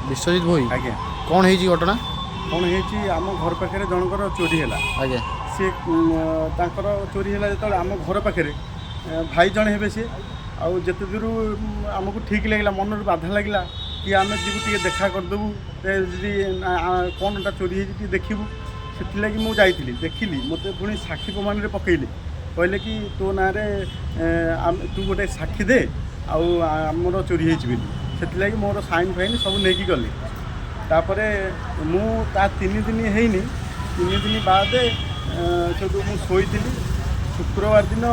ବିଶ୍ୱଜିତ ଭୋଇ। ଆଜ୍ଞା। କ'ଣ ହେଇଛି ଘଟଣା? କ'ଣ ହେଇଛି, ଆମ ଘର ପାଖରେ ଜଣଙ୍କର ଚୋରି ହେଲା। ସିଏ ତାଙ୍କର ଚୋରି ହେଲା ଯେତେବେଳେ ଆମ ଘର ପାଖରେ ଭାଇ ଜଣେ ହେବେ ସିଏ। ଆଉ ଯେତେ ଦୂର ଆମକୁ ଠିକ୍ ଲାଗିଲା, ମନରୁ ବାଧା ଲାଗିଲା କି ଆମେ ଯିବୁ, ଟିକେ ଦେଖା କରିଦେବୁ, ଏ ଯଦି କ'ଣଟା ଚୋରି ହେଇଛି ଟିକେ ଦେଖିବୁ। ସେଥିଲାଗି ମୁଁ ଯାଇଥିଲି, ଦେଖିଲି। ମୋତେ ପୁଣି ସାକ୍ଷୀ ପ୍ରମାଣରେ ପକେଇଲେ, କହିଲେ କି ତୋ ନାଁରେ ତୁ ଗୋଟେ ସାକ୍ଷୀ ଦେ ଆଉ ଆମର ଚୋରି ହେଇଛି ବୋଲି। ସେଥିଲାଗି ମୋର ସାଇନ୍ ଫାଇନ୍ ସବୁ ନେଇକି ଗଲେ। ତାପରେ ମୁଁ ତା 3 ଦିନ ହେଇନି, 3 ଦିନ ବାଦେ ସେଠୁ ମୁଁ ଶୋଇଥିଲି। ଶୁକ୍ରବାର ଦିନ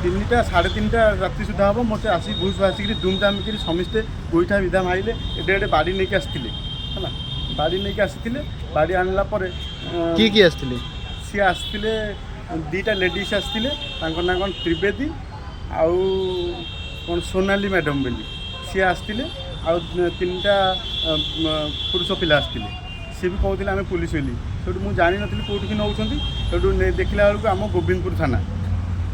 3ଟା 3:30 ରାତି ସୁଦ୍ଧା ହେବ, ମୋତେ ଆସି ଘୁଷ ଆସିକିରି ଦୁମଦାମ କରି ସମସ୍ତେ ଗୋଇଠା ବିଧା ମାରିଲେ। ଏଡ଼େ ଏଡ଼େ ବାଡ଼ି ନେଇକି ଆସିଥିଲେ, ହେଲା, ବାଡ଼ି ନେଇକି ଆସିଥିଲେ। ବାଡ଼ି ଆଣିଲା ପରେ କିଏ କିଏ ଆସିଥିଲେ? ସିଏ ଆସିଥିଲେ, ଦୁଇଟା ଲେଡ଼ିଜ୍ ଆସିଥିଲେ। ତାଙ୍କ ନାଁ କ'ଣ ତ୍ରିବେଦୀ ଆଉ କ'ଣ ସୋନାଲି ମ୍ୟାଡ଼ାମ୍ ବୋଲି ସିଏ ଆସିଥିଲେ। ଆଉ ତିନିଟା ପୁରୁଷ ପିଲା ଆସିଥିଲେ। ସିଏ ବି କହୁଥିଲେ ଆମେ ପୋଲିସ ବୋଲି। ସେଇଠୁ ମୁଁ ଜାଣିନଥିଲି କେଉଁଠିକି ନେଉଛନ୍ତି। ସେଇଠୁ ଦେଖିଲା ବେଳକୁ ଆମ ଗୋବିନ୍ଦପୁର ଥାନା।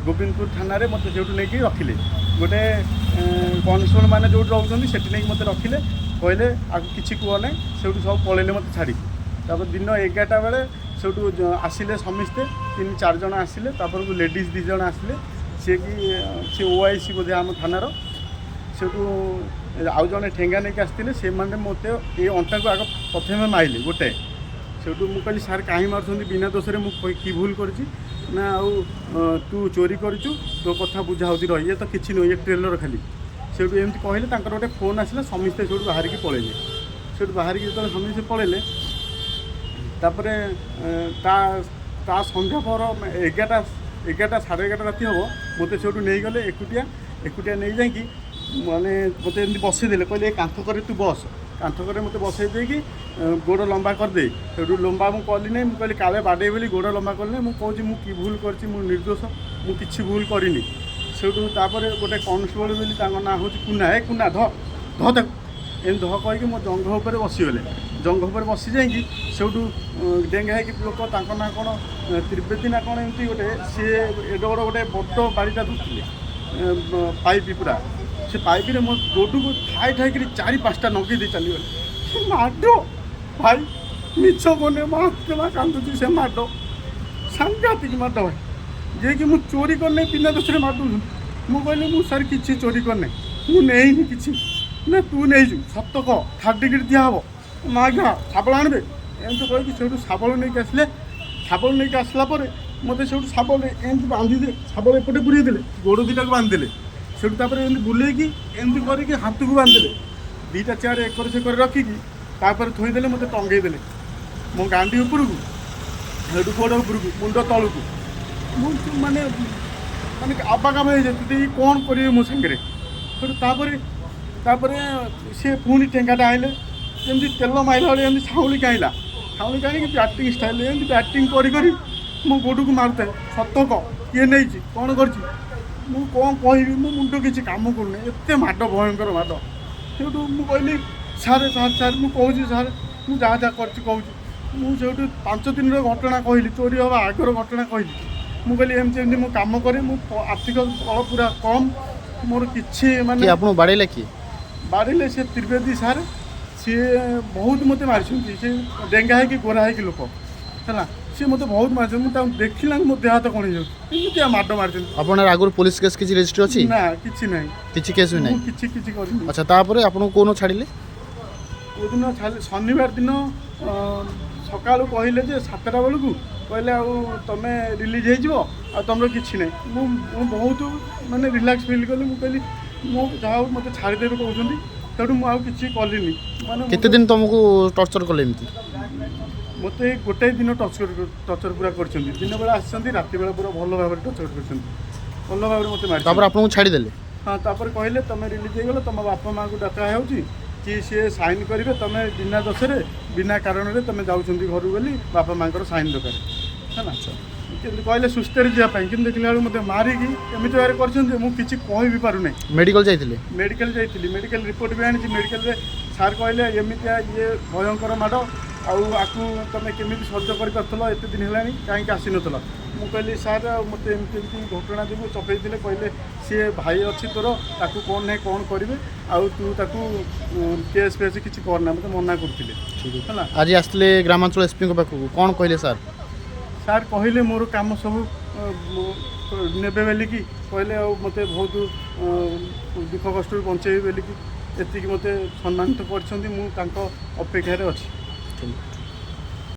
ଗୋବିନ୍ଦପୁର ଥାନାରେ ମୋତେ ସେଇଠୁ ନେଇକି ରଖିଲେ। ଗୋଟେ କନଷ୍ଟେବଳ ମାନେ ଯେଉଁଠି ରହୁଛନ୍ତି, ସେଠି ନେଇକି ମୋତେ ରଖିଲେ। କହିଲେ ଆଉ କିଛି କୁହ ନାହିଁ। ସେଇଠୁ ସବୁ ପଳେଇଲେ ମୋତେ ଛାଡ଼ିକି। ତାପରେ ଦିନ 11ଟା ବେଳେ ସେଇଠୁ ଆସିଲେ ସମସ୍ତେ, ତିନି ଚାରି ଜଣ ଆସିଲେ। ତାପରକୁ ଲେଡ଼ିଜ୍ 2 ଜଣ ଆସିଲେ। ସିଏ କି ସେ ଓଆଇସି ବୋଧେ ଆମ ଥାନାର। ସେଇଠୁ ଆଉ ଜଣେ ଠେଙ୍ଗା ନେଇକି ଆସିଥିଲେ। ସେମାନେ ମୋତେ ଏଇ ଅଣ୍ଟାକୁ ଆଗ ପ୍ରଥମେ ମାଇଲେ ଗୋଟେ। ସେଇଠୁ ମୁଁ କହିଲି, ସାର୍, କାହିଁ ମାରୁଛନ୍ତି ବିନା ଦୋଷରେ? ମୁଁ କି ଭୁଲ କରିଛି? ନା, ଆଉ ତୁ ଚୋରି କରିଛୁ, ତୋ କଥା ବୁଝା ହେଉଛି, ରହ, ଇଏ ତ କିଛି ନୁହେଁ, ଇଏ ଟ୍ରେଲର ଖାଲି। ସେଇଠୁ ଏମିତି କହିଲେ। ତାଙ୍କର ଗୋଟେ ଫୋନ୍ ଆସିଲା, ସମସ୍ତେ ସେଇଠୁ ବାହାରିକି ପଳେଇଲେ। ସେଇଠୁ ବାହାରିକି ଯେତେବେଳେ ସମସ୍ତେ ପଳେଇଲେ, ତାପରେ ତା ତା ସନ୍ଧ୍ୟା ପର 11ଟା 11:30 ରାତି ହେବ, ମୋତେ ସେଇଠୁ ନେଇଗଲେ ଏକୁଟିଆ। ଏକୁଟିଆ ନେଇଯାଇକି ମାନେ ମୋତେ ଏମିତି ବସେଇଦେଲେ। କହିଲେ, ଏ କାନ୍ଥ କରେ ତୁ ବସ। କାନ୍ଥ କରେ ମୋତେ ବସେଇ ଦେଇକି ଗୋଡ଼ ଲମ୍ବା କରିଦେ। ସେଇଠୁ ଲମ୍ବା ମୁଁ କଲି ନାହିଁ। ମୁଁ କହିଲି କାଳେ ବାଡ଼େଇ ବୋଲି ଗୋଡ଼ ଲମ୍ବା କଲି ନାହିଁ। ମୁଁ କହୁଛି, ମୁଁ କି ଭୁଲ କରିଛି? ମୁଁ ନିର୍ଦ୍ଦୋଷ, ମୁଁ କିଛି ଭୁଲ କରିନି। ସେଇଠୁ ତାପରେ ଗୋଟେ କନଷ୍ଟେବଳ ବୋଲି, ତାଙ୍କ ନାଁ ହେଉଛି କୁନା। ଏ କୁନା, ଧ ଧ ତାକୁ, ଏମିତି ଧ କହିକି ମୋ ଜଙ୍ଘ ଉପରେ ବସିଗଲେ। ଜଙ୍ଘ ଉପରେ ବସି ଯାଇକି ସେଇଠୁ ଡେଙ୍ଗା ହେଇକି ଲୋକ, ତାଙ୍କ ନାଁ କ'ଣ ତ୍ରିବେଦୀ ନା କ'ଣ ଏମିତି ଗୋଟେ, ସିଏ ଏଡ଼େ ବଡ଼ ଗୋଟେ ବଡ଼ ବାଡ଼ିଟା ଧରିଥିଲେ, ପାଇପ୍ ପୁରା। ସେ ପାଇପ୍ରେ ମୋ ଗୋଡ଼କୁ ଠାଇ ଠାଇକିରି ଚାରି ପାଞ୍ଚଟା ନଗେଇ ଦେଇ ଚାଲିଗଲେ। ସେ ମାଡ଼ ଭାଇ, ମିଛ କହୁନି, ମୋ ଆତ୍ମା କାନ୍ଦୁଛି। ସେ ମାଡ଼ ସାଂଘାତିକ ମାଡ଼ ଭାଇ, ଯିଏକି ମୁଁ ଚୋରି କରିନି, ବିନା ଦୋଷରେ ମାଡ଼ ଦଉଛନ୍ତି। ମୁଁ କହିଲି, ମୁଁ ସାର୍ କିଛି ଚୋରି କରିନି, ମୁଁ ନେଇନି କିଛି। ନା, ତୁ ନେଇଛୁ, ସତ କହ, ଥାର୍ଡ଼ ଡିଗ୍ରୀ ଦିଆହେବ, ମାଗା ଶାବଳ ଆଣିବେ, ଏମିତି କହିକି ସେଇଠୁ ଶାବଳ ନେଇକି ଆସିଲେ। ଶାବଳ ନେଇକି ଆସିଲା ପରେ ମୋତେ ସେଇଠୁ ଶାବଳ ଏମିତି ବାନ୍ଧିଦେ, ଶାବଳ ଏପଟେ ପୁରେଇ ଦେଲେ, ଗୋଡ଼ ଦୁଇଟାକୁ ବାନ୍ଧିଦେଲେ। ସେଇଠୁ ତାପରେ ଏମିତି ବୁଲେଇକି ଏମିତି କରିକି ହାତକୁ ବାନ୍ଧିଦେଲେ। ଦୁଇଟା ଚେୟାର ଏକର ସେକରେ ରଖିକି ତାପରେ ଥୋଇଦେଲେ। ମୋତେ ଟଙ୍ଗେଇ ଦେଲେ ମୋ ଗାଣ୍ଡି ଉପରକୁ, ସେଇଠୁ ଗୋଡ଼ ଉପରକୁ, ମୁଣ୍ଡ ତଳକୁ। ମୁଁ ମାନେ ମାନେ ଆବାକାବା ହେଇଯାଉଛି, ଇଏ କ'ଣ କରିବେ ମୋ ସାଙ୍ଗରେ? ସେଇଠୁ ତାପରେ ତାପରେ ସିଏ ପୁଣି ଠେଙ୍ଗାଟା ଆଣିଲେ। ଯେମିତି ତେଲ ମାଇଲା ଭଳି ଏମିତି ଛାଉଁଳିକି ଆଣିଲା। ଛାଉଁଳିକି ଆଣିକି ବ୍ୟାଟିଂ ଷ୍ଟାଇଲ୍ ଏମିତି ବ୍ୟାଟିଂ କରି କରି ମୋ ଗୋଡ଼କୁ ମାରୁଥାଏ। ସତ କହ, କିଏ ନେଇଛି, କ'ଣ କରିଛି? ମୁଁ କ'ଣ କହିବି? ମୋ ମୁଣ୍ଡ କିଛି କାମ କରୁନି, ଏତେ ମାଡ଼, ଭୟଙ୍କର ମାଡ଼। ସେଇଠୁ ମୁଁ କହିଲି, ସାର୍, ସାର୍, ସାର୍, ମୁଁ କହୁଛି ସାର୍, ମୁଁ ଯାହା ଯାହା କରିଛି କହୁଛି। ମୁଁ ସେଇଠୁ 5 ଦିନର ଘଟଣା କହିଲି, ଚୋରି ହେବା ଆଗର ଘଟଣା କହିଲି। ମୁଁ କହିଲି, ଏମିତି ଏମିତି ମୁଁ କାମ କରେ, ମୁଁ ଆର୍ଥିକ ବଳ ପୁରା କମ୍ ମୋର, କିଛି ମାନେ କିଏ ଆପଣଙ୍କୁ ବାଡ଼େଇଲା କିଏ? ବାଡ଼ିଲେ ସେ ତ୍ରିବେଦୀ ସାର୍। ସିଏ ବହୁତ ମୋତେ ମାରିଛନ୍ତି। ସେ ଡେଙ୍ଗା ହେଇକି, ଗୋରା ହେଇକି ଲୋକ, ହେଲା, ସିଏ ମୋତେ ବହୁତ ମାରିଛନ୍ତି। ମୁଁ ତାଙ୍କୁ ଦେଖିଲା ମୋ ଦେହ ହାତ କ'ଣ ହେଇଯାଉଛି, ଏମିତିଆ ମାଡ଼ ମାରିଛନ୍ତି। ଆପଣଙ୍କର ଆଗରୁ ପୋଲିସ କେସ୍ କିଛି ରେଜିଷ୍ଟର ଅଛି? ନା, କିଛି ନାହିଁ। କିଛି କେସ୍ ବି ମୁଁ ନାହିଁ? କିଛି କିଛି କରିନି। ଆଚ୍ଛା, ତାପରେ ଆପଣଙ୍କୁ କୋଉଦିନ ଛାଡ଼ିଲେ? କେଉଁଦିନ ଛାଡ଼ିଲେ? ଶନିବାର ଦିନ ସକାଳୁ କହିଲେ ଯେ 7ଟା ବେଳକୁ କହିଲେ, ଆଉ ତମେ ରିଲିଜ୍ ହେଇଯିବ, ଆଉ ତମର କିଛି ନାହିଁ। ମୁଁ ମୁଁ ବହୁତ ମାନେ ରିଲାକ୍ସ ଫିଲ୍ କଲି। ମୁଁ କହିଲି, ମୁଁ ଯାହା ହଉ, ମୋତେ ଛାଡ଼ିଦେବେ କହୁଛନ୍ତି। ତେଣୁ ମୁଁ ଆଉ କିଛି କଲିନି ମାନେ କେତେ ଦିନ ତମକୁ ଟର୍ଚର କଲେ ଏମିତି? ମୋତେ ଗୋଟାଏ ଦିନ ଟର୍ଚର, ଟର୍ଚର ପୁରା କରିଛନ୍ତି। ଦିନ ବେଳା ଆସିଛନ୍ତି, ରାତି ବେଳା ପୁରା ଭଲ ଭାବରେ ଟର୍ଚର କରିଛନ୍ତି, ଭଲ ଭାବରେ ମୋତେ ମାରିଛନ୍ତି। ତାପରେ ଆପଣଙ୍କୁ ଛାଡ଼ିଦେଲେ? ହଁ, ତାପରେ କହିଲେ ତମେ ରିଲିଜ୍ ହେଇଗଲ, ତମ ବାପା ମାଆଙ୍କୁ ଡକା ହେଉଛି କି ସିଏ ସାଇନ୍ କରିବେ, ତମେ ବିନା ଦୋଷରେ ବିନା କାରଣରେ ତମେ ଯାଉଛନ୍ତି ଘରକୁ ବୋଲି ବାପା ମାଆଙ୍କର ସାଇନ୍ ଦରକାର, ହେଲା। କିନ୍ତୁ କହିଲେ ସୁସ୍ଥରେ ଯିବା ପାଇଁ, କିନ୍ତୁ ଦେଖିଲା ବେଳକୁ ମୋତେ ମାରିକି ଏମିତି ଭାବରେ କରିଛନ୍ତି ଯେ ମୁଁ କିଛି କହିବି ପାରୁନାହିଁ। ମେଡ଼ିକାଲ ଯାଇଥିଲେ? ମେଡ଼ିକାଲ ଯାଇଥିଲି, ମେଡ଼ିକାଲ ରିପୋର୍ଟ ବି ଆଣିଛି। ମେଡ଼ିକାଲରେ ସାର୍ କହିଲେ, ଏମିତିଆ ଇଏ ଭୟଙ୍କର ମାଡ଼, ଆଉ ଆକୁ ତମେ କେମିତି ସହ୍ୟ କରିପାରୁଥିଲ? ଏତେ ଦିନ ହେଲାଣି କାହିଁକି ଆସିନଥିଲ? ମୁଁ କହିଲି ସାର୍, ଆଉ ମୋତେ ଏମିତି ଏମିତି ଘଟଣା ଯୋଗୁଁ ଚପେଇଥିଲେ। କହିଲେ ସିଏ ଭାଇ ଅଛି ତୋର, ତାକୁ କ'ଣ ନାହିଁ କ'ଣ କରିବେ, ଆଉ ତୁ ତାକୁ କେସ୍ ଫେସ୍ କିଛି କରନା, ମୋତେ ମନା କରୁଥିଲେ। ଠିକ୍ ଅଛି। ହେଲା। ଆଜି ଆସିଥିଲେ ଗ୍ରାମାଞ୍ଚଳ ଏସ୍ପିଙ୍କ ପାଖକୁ, କ'ଣ କହିଲେ ସାର୍? ସାର୍ କହିଲେ ମୋର କାମ ସବୁ ନେବେ ବୋଲିକି କହିଲେ, ଆଉ ମୋତେ ବହୁତ ଦୁଃଖ କଷ୍ଟରୁ ବଞ୍ଚେଇବେ ବୋଲିକି ଏତିକି ମୋତେ ସମ୍ମାନିତ କରିଛନ୍ତି। ମୁଁ ତାଙ୍କ ଅପେକ୍ଷାରେ ଅଛି। ଠିକ୍।